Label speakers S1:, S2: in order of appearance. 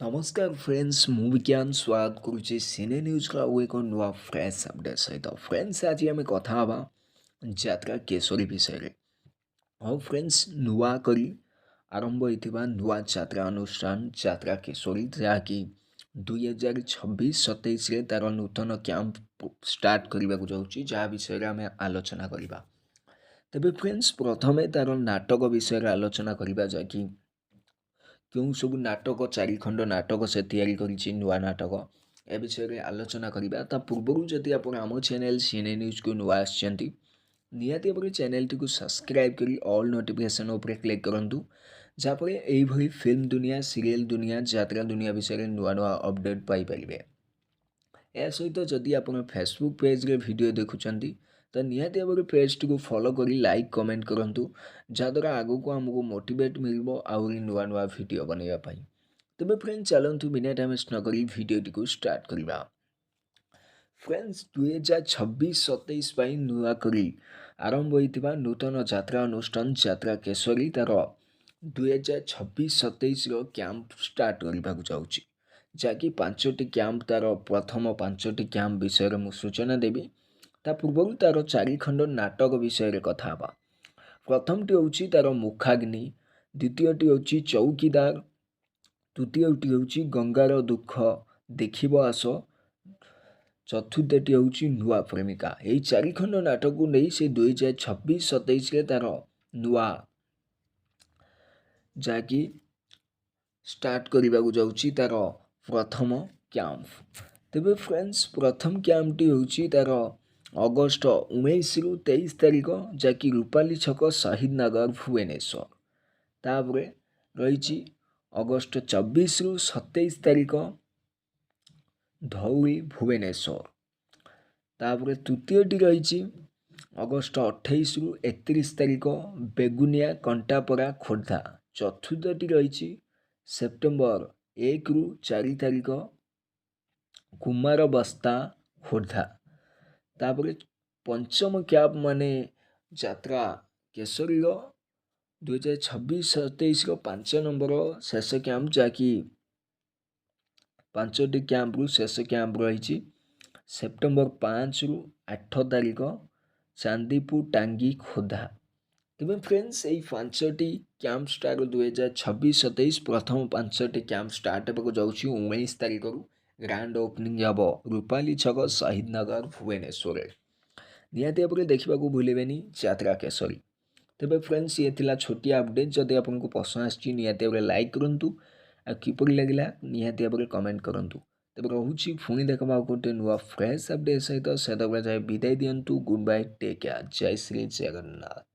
S1: ନମସ୍କାର ଫ୍ରେଣ୍ଡସ୍, ମୁଁ ବିଜ୍ଞାନ ସ୍ୱାଗତ କରୁଛି ସିନେ ନ୍ୟୁଜ୍ର ଆଉ ଏକ ନୂଆ ଫ୍ରେଶ୍ ଅପଡ଼େଟ୍ ସହିତ। ଫ୍ରେଣ୍ଡସ୍, ଆଜି ଆମେ କଥା ହେବା ଯାତ୍ରା କେଶରୀ ବିଷୟରେ। ହଁ ଫ୍ରେଣ୍ଡସ୍, ନୂଆ କରି ଆରମ୍ଭ ହୋଇଥିବା ନୂଆ ଯାତ୍ରା ଅନୁଷ୍ଠାନ ଯାତ୍ରା କେଶରୀ, ଯାହାକି 2026-27ରେ ତା'ର ନୂତନ କ୍ୟାମ୍ପ ଷ୍ଟାର୍ଟ କରିବାକୁ ଯାଉଛି, ଯାହା ବିଷୟରେ ଆମେ ଆଲୋଚନା କରିବା। ତେବେ ଫ୍ରେଣ୍ଡସ୍, ପ୍ରଥମେ ତା'ର ନାଟକ ବିଷୟରେ ଆଲୋଚନା କରିବା, ଯାହାକି କେଉଁ ସବୁ ନାଟକ, ଚାରିଖଣ୍ଡ ନାଟକ ସେ ତିଆରି କରିଛି, ନୂଆ ନାଟକ, ଏ ବିଷୟରେ ଆଲୋଚନା କରିବା। ତା ପୂର୍ବରୁ ଯଦି ଆପଣ ଆମ ଚ୍ୟାନେଲ୍ ସିନେ ନ୍ୟୁଜ୍କୁ ନୂଆ ଆସିଛନ୍ତି, ନିହାତି ଭାବରେ ଚ୍ୟାନେଲ୍ଟିକୁ ସବସ୍କ୍ରାଇବ୍ କରି ଅଲ୍ ନୋଟିଫିକେସନ୍ ଉପରେ କ୍ଲିକ୍ କରନ୍ତୁ, ଯାହାଫଳରେ ଏଇଭଳି ଫିଲ୍ମ ଦୁନିଆ, ସିରିଏଲ୍ ଦୁନିଆ, ଯାତ୍ରା ଦୁନିଆ ବିଷୟରେ ନୂଆ ନୂଆ ଅପଡ଼େଟ୍ ପାଇପାରିବେ। ଏହା ସହିତ ଯଦି ଆପଣ ଫେସବୁକ୍ ପେଜ୍ରେ ଭିଡ଼ିଓ ଦେଖୁଛନ୍ତି, ତ ନିହାତି ଭାବରେ ପେଜ୍ଟିକୁ ଫଲୋ କରି ଲାଇକ୍, କମେଣ୍ଟ କରନ୍ତୁ, ଯାହାଦ୍ୱାରା ଆଗକୁ ଆମକୁ ମୋଟିଭେଟ୍ ମିଳିବ ଆହୁରି ନୂଆ ନୂଆ ଭିଡ଼ିଓ ବନେଇବା ପାଇଁ। ତେବେ ଫ୍ରେଣ୍ଡ, ଚାଲନ୍ତୁ ବିନା ଟାଇମ୍ ୱେଷ୍ଟ ନକରି ଭିଡ଼ିଓଟିକୁ ଷ୍ଟାର୍ଟ କରିବା। ଫ୍ରେଣ୍ଡସ୍, 2026-27 ପାଇଁ ନୂଆ କରି ଆରମ୍ଭ ହୋଇଥିବା ନୂତନ ଯାତ୍ରା ଅନୁଷ୍ଠାନ ଯାତ୍ରା କେଶରୀ ତା'ର 2026-27ର କ୍ୟାମ୍ପ ଷ୍ଟାର୍ଟ କରିବାକୁ ଯାଉଛି, ଯାହାକି ପାଞ୍ଚଟି କ୍ୟାମ୍ପ। ତା'ର ପ୍ରଥମ ପାଞ୍ଚଟି କ୍ୟାମ୍ପ ବିଷୟରେ ମୁଁ ସୂଚନା ଦେବି। ତା ପୂର୍ବରୁ ତା'ର ଚାରିଖଣ୍ଡ ନାଟକ ବିଷୟରେ କଥା ହେବା। ପ୍ରଥମଟି ହେଉଛି ତା'ର ମୁଖାଗ୍ନି, ଦ୍ୱିତୀୟଟି ହେଉଛି ଚୌକିଦାର, ତୃତୀୟଟି ହେଉଛି ଗଙ୍ଗାର ଦୁଃଖ ଦେଖିବ ଆସ, ଚତୁର୍ଥଟି ହେଉଛି ନୂଆ ପ୍ରେମିକା। ଏହି ଚାରିଖଣ୍ଡ ନାଟକକୁ ନେଇ ସେ 2026-27ରେ ତା'ର ନୂଆ ଯାହାକି ଷ୍ଟାର୍ଟ କରିବାକୁ ଯାଉଛି ତା'ର ପ୍ରଥମ କ୍ୟାମ୍ପ। ତେବେ ଫ୍ରେଣ୍ଡସ୍, ପ୍ରଥମ କ୍ୟାମ୍ପଟି ହେଉଛି ତା'ର ଅଗଷ୍ଟ 19ରୁ 23 ତାରିଖ, ଯାହାକି ରୂପାଲି ଛକ, ଶହୀଦନଗର, ଭୁବନେଶ୍ୱର। ତାପରେ ରହିଛି ଅଗଷ୍ଟ 24ରୁ 27 ତାରିଖ, ଧଉଳି, ଭୁବନେଶ୍ୱର। ତାପରେ ତୃତୀୟଟି ରହିଛି ଅଗଷ୍ଟ 28ରୁ 31 ତାରିଖ, ବେଗୁନିଆ, କଣ୍ଟାପଡ଼ା, ଖୋର୍ଦ୍ଧା। ଚତୁର୍ଥଟି ରହିଛି ସେପ୍ଟେମ୍ବର 1ରୁ 4 ତାରିଖ, କୁମାରବସ୍ତା, ଖୋର୍ଦ୍ଧା। ତାପରେ ପଞ୍ଚମ କ୍ୟାମ୍ପ, ମାନେ ଯାତ୍ରା କେଶରୀର 2026-27ର 5 ନମ୍ବର ଶେଷ କ୍ୟାମ୍ପ, ଯାହାକି ପାଞ୍ଚଟି କ୍ୟାମ୍ପରୁ ଶେଷ କ୍ୟାମ୍ପ ରହିଛି, ସେପ୍ଟେମ୍ବର 5ରୁ 8 ତାରିଖ, ଚାନ୍ଦିପୁର, ଟାଙ୍ଗି, ଖୋର୍ଦ୍ଧା। ତେବେ ଫ୍ରେଣ୍ଡସ୍, ଏଇ ପାଞ୍ଚଟି କ୍ୟାମ୍ପ ଷ୍ଟାର୍ଟ 2026-27 ପ୍ରଥମ ପାଞ୍ଚଟି କ୍ୟାମ୍ପ ଷ୍ଟାର୍ଟ ହେବାକୁ ଯାଉଛି। 19 ତାରିଖରୁ ଗ୍ରାଣ୍ଡ ଓପନିଂ ହେବ ରୂପାଲି ଛକ, ଶହୀଦନଗର, ଭୁବନେଶ୍ୱରରେ। ନିହାତି ଭାବରେ ଦେଖିବାକୁ ଭୁଲିବେନି ଯାତ୍ରା କେଶରୀ। ତେବେ ଫ୍ରେଣ୍ଡସ୍, ଇଏ ଥିଲା ଛୋଟିଆ ଅପଡ଼େଟ୍। ଯଦି ଆପଣଙ୍କୁ ପସନ୍ଦ ଆସିଛି, ନିହାତି ଭାବରେ ଲାଇକ୍ କରନ୍ତୁ ଆଉ କିପରି ଲାଗିଲା ନିହାତି ଭାବରେ କମେଣ୍ଟ କରନ୍ତୁ। ତେବେ ରହୁଛି, ପୁଣି ଦେଖବା ଆଉ ଗୋଟେ ନୂଆ ଫ୍ରେଶ୍ ଅପଡ଼େଟ୍ ସହିତ। ସେତେବେଳେ ଯାଏ ବିଦାୟ ଦିଅନ୍ତୁ। ଗୁଡ୍ ବାଏ, ଟେକ୍ କେୟାର, ଜୟ ଶ୍ରୀ ଜଗନ୍ନାଥ।